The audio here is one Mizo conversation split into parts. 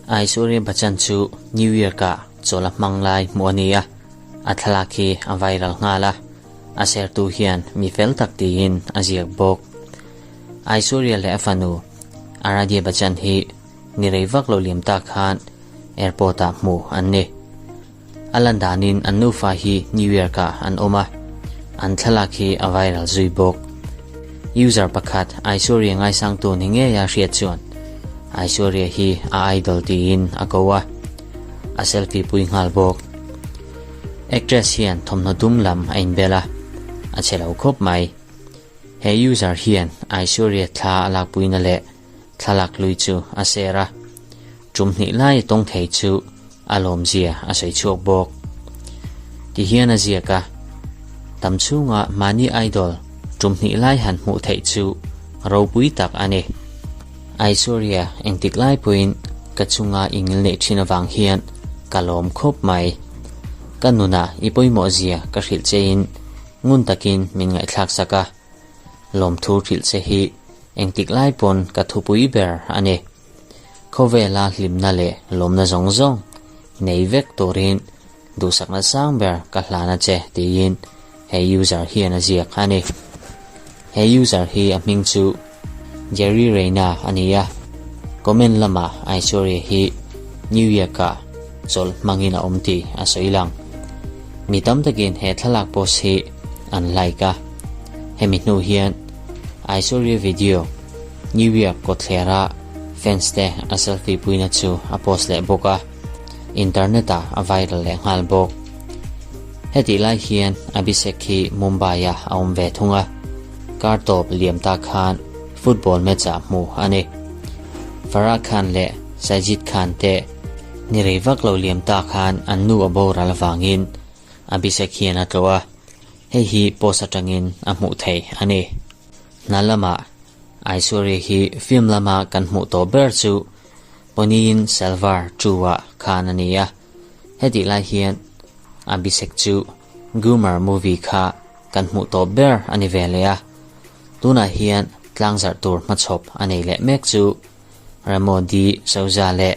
Aishwarya Bachchan chu New York-ah chawl a hmang lai hmuh a ni a, a thlalak hi a viral nghal a, a sertu hian mi fel tak tiin a ziak bawk. Aishwarya leh a fanu Aaradhya Bachchan hi ni rei vak lo liam tak khan airport-ah hmuh an ni. A lan danin an nufa hi New York-ah an awm a, an thlalak hi a viral zui bawk. User pakhat Aishwarya ngaisangtu ni ngeia hriat chuan Aishwarya hi a idol tiin a ko a, a selfie pui nghal bawk. Actress hian thawmhnaw dum lam a inbel a, a che lo khawp mai. He user hian Aishwarya thla a lakpuina leh Thlalak lui chu a ser a, tum hnih lai a tawng thei chu a lawmzia a sawi chhuak bawk. Tihian a ziak a, Tam chhunga mahni idol tum hnih lai han hmuh theih chu ropui tak a ni. Aishwarya engtik lai pawhin ka chunga i ngilneih thin avang hian ka lawm khawp mai. Ka nunah i pawimawh zia ka hrilh chein ngun takin min ngaihthlak sak a. Lawmthu hrilh che hi engtik lai pawn ka thupui ber a ni. Khawvela hlimna leh lawmna zawng zawng nei vek turin duhsakna sang ber ka hlan a che tiin he user hian a ziak a ni. He user hi a hming chu Jerry Reina a ni a, comment lamah Aishwarya hi New York-ah chawlh hmangin a awm tih a sawi lang. Mi tam takin he thlalak post hi an like a, hemi hnu hian Aishwarya video New York kawtthlera fans te a selfie puina chu a post leh bawk a, internet ah a viral leh nghal bawk. Hetih lai hian Abhishek hi Mumbai ah a awm ve thung a, kar tawp liam ta khan football match ah hmu a ni. Farah Khan leh Sajid Khan te ni rei vak lo liam ta khan an nu a boral avangin Abhishek hian a tlawh a, hei hi post atangin a hmuh theih a ni. Hna lamah Aishwarya hi film lama kan hmuh tawh ber chu Ponniyin Selvar 2 ah khan a ni a, hetih lai hian Abhishek chu Ghumar movie kha kan hmuh tawh ber a ni ve leh a, tunah hian tlangzarh tur hmachhawp a nei leh mek chu Remo D Souza leh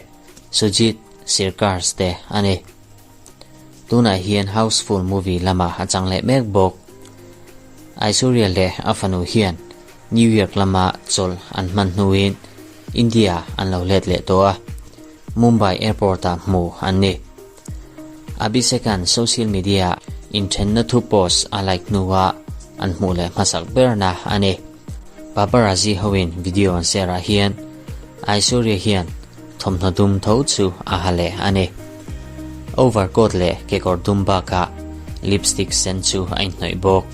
Sujit Sirkars te a ni. Tunah hian Housefull movie lamah a chang leh mek bawk. Aishwarya leh a fanu hian New York lama chawlh an hman hnuin India an lo let leh tawh a, Mumbai airport-ah hmu an ni. Abhishek-a'n social media-ah inthenna thu post a like hnuah an hmuh leh hmasak berna a ni. Paparazzi hoin video an share ah hian Aishwarya hian thawmhnaw dum tho chu a ha leh a ni. Overcoat leh kekawr dum bakah lipstick sen chu a inhnawih bawk.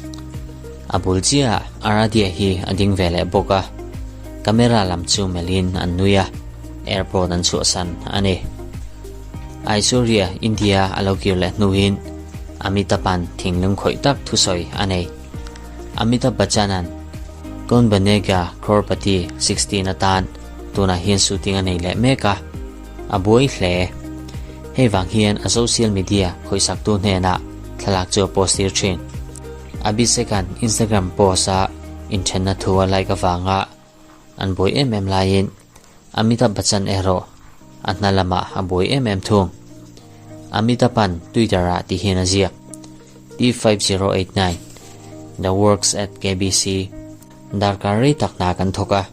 A bul chiahah Aradhya hi a ding ve leh bawk a, camera lam chu melhin an nui a, airport an chhuahsan a ni. Aishwarya India a lo kir leh hnuin Amitabh-a'n thinglung khawih tak thusawi a nei. Amitabh Bachchan-a'n Kaun Banega Crorepati 16 atan tunah hian shooting a nei leh mek a, a buai hle. Hei vang hian a social media khawihsaktu hnenah thlalak chu a post tir thin. Abhishek-a'n Instagram post-a inthenna thu a like avanga an buai em em laiin Amitabh Bachchan erawh a hna lamah a buai em em thung. Amitabh-a'n Twitter-ah ti hian a ziak, T5089, The works at KBC, darkar rei tak hna kan thawk a.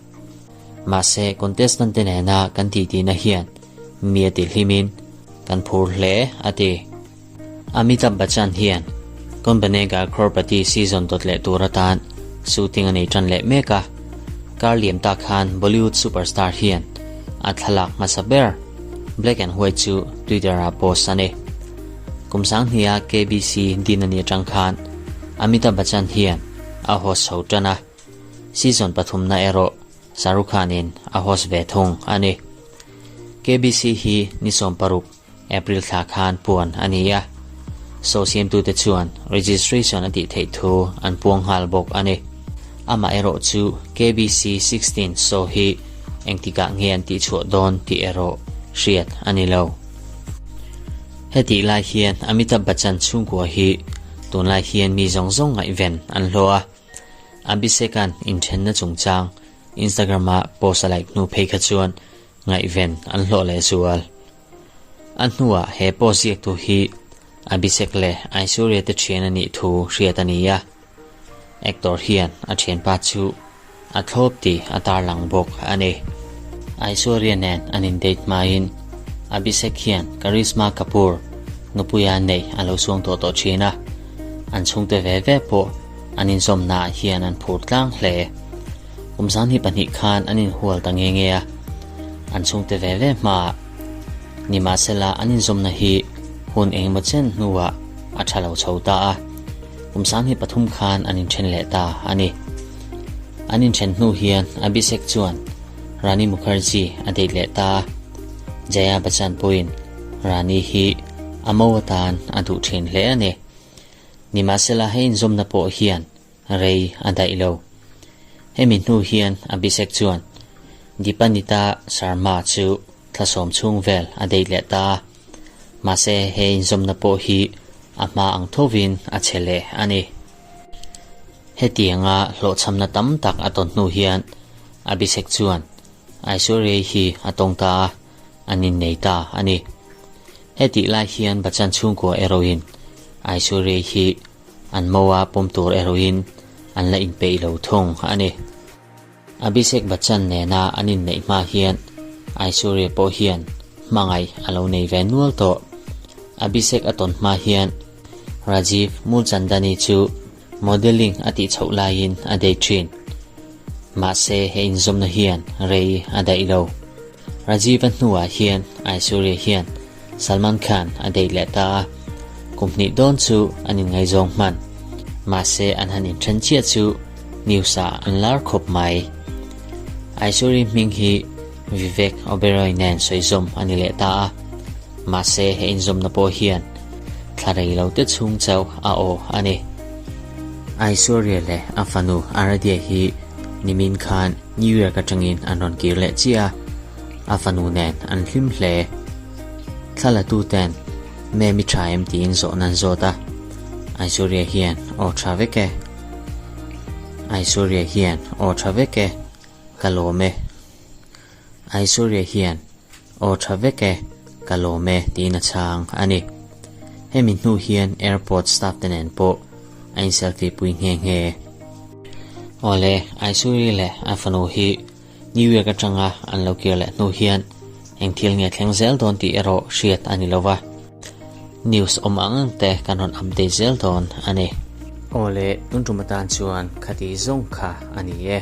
Mahse, contestant te nena kan titihna hian mi a tihlimin kan phur hle, a ti. Amitabh Bachchan hian Kaun Banega Crorepati season dawt leh tur atan shooting a nei tan leh mek a, kar liam tak khan Bollywood superstar hian a thlalak hmasa ber black and white chu Twitter ah post a ni. Kum sanghnia KBC din a ni atang khan Amitabh Bachchan hian a host chho tan a, season pathumna erawh Shah Rukh Khan in a host ve thung a ni. KBC hi ni 16 April thla khan puan a ni a, show siamtute chuan registration a tih theih thu an puang nghal bawk a ni. Amaherawh chu KBC 16 show hi engtikah nge an tihchhuah dawn tih erawh hriat a ni lo. Hetih lai hian Amitabh Bachchan chhungkua hi tunlai hian mi zawng zawng ngaihven an hlawh a, Abhishek-a'n inthenna chungchang. Instagram-a post a like hnu phei kha chuan ngaihven an hlawh leh zual. A hnuah he post ziaktu hi Abhishek leh Aishwarya te thian a nih thu hriat a ni a. Actor hian a thianpa chu a thlawp tih a tarlang bawk a ni. Aishwarya nen an in-date hmain Abhishek hian Karisma Kapoor nupuia neih a lo suang tawh tawh thin a, an chhungte ve ve pawh an inzawmnaah hian an phur tlang hle. Kum sanghnih pahnih khan an inhual ta nge nge a, an chhungte ve ve hmaah Nimahsela an inzawmna hi hun engemaw chen hnuah a tha lo chho ta a, kum 23 khan an inthen leh ta a ni. An inthen hnu hian Abhishek chuan Rani Mukherjee a date leh ta a, Jaya Bachchan pawhin Rani hi a mo atan a duh thin hle a ni. Nimahsela he inzawmna pawh hian rei a daih lo. Hemi hnu hian Abhishek chuan Dipanita Sharma chu thla sawm chhung vel a date leh ta a, mahse he inzawmna pawh hi a hma ang thovin a che leh a ni. Hetianga hlawhchhamna tam tak a tawn hnu hian Abhishek chuan Aishwarya hi a tawng ta a, an innei ta a ni. Hetih lai hian Bachchan chhungkua erawhin Aishwarya hi an moa pawm tur erawhin an la inpeih lo thung a ni. Abhishek Bachchan nena an inneih hma hian Aishwarya pawh hian hmangaih a lo nei ve nual tawh. Abhishek a tawn hma hian Rajiv Mulchandani chu modelling a tih chhoh laiin a date thin. Mahse he inzawmna hian rei a daih lo. Rajiv-a hnuah hian Aishwarya hian Salman Khan a date leh ta a, kum hnih dawn chu an inngaizawng hman. Mahse an han inthen chiah chu news-ah an lar khawp mai. Aishwarya hming hi Vivek Oberoi nen sawizawm a ni leh ta a, mahse he inzawmna pawh hian thla rei lo te chhung chauh a aw a ni. Aishwarya leh a fanu Aradhya hi nimin khan New York atangin an rawn kir leh chiah a, a fanu nen an hlim hle. Thla la tu ten Ma'am i tha em tiin zawhna an zawt a, Aishwarya hian aw tha vek e. Aishwarya hian aw tha vek e, ka lawm e. Aishwarya hian Aw tha vek e, ka lawm e tiin a chhang a ni. Hemi hnu hian airport staff te nen pawh a in selfie pui nghe nghe. Awle, Aishwarya leh a fanu hi New York atanga an lo kir leh hnu hian eng thil nge thleng zel dawn tih erawh hriat a ni lo va. News awm ang ang te kan rawn update zel dawn a ni. Awle, tun tum atan chuan khati zawng kha a ni e.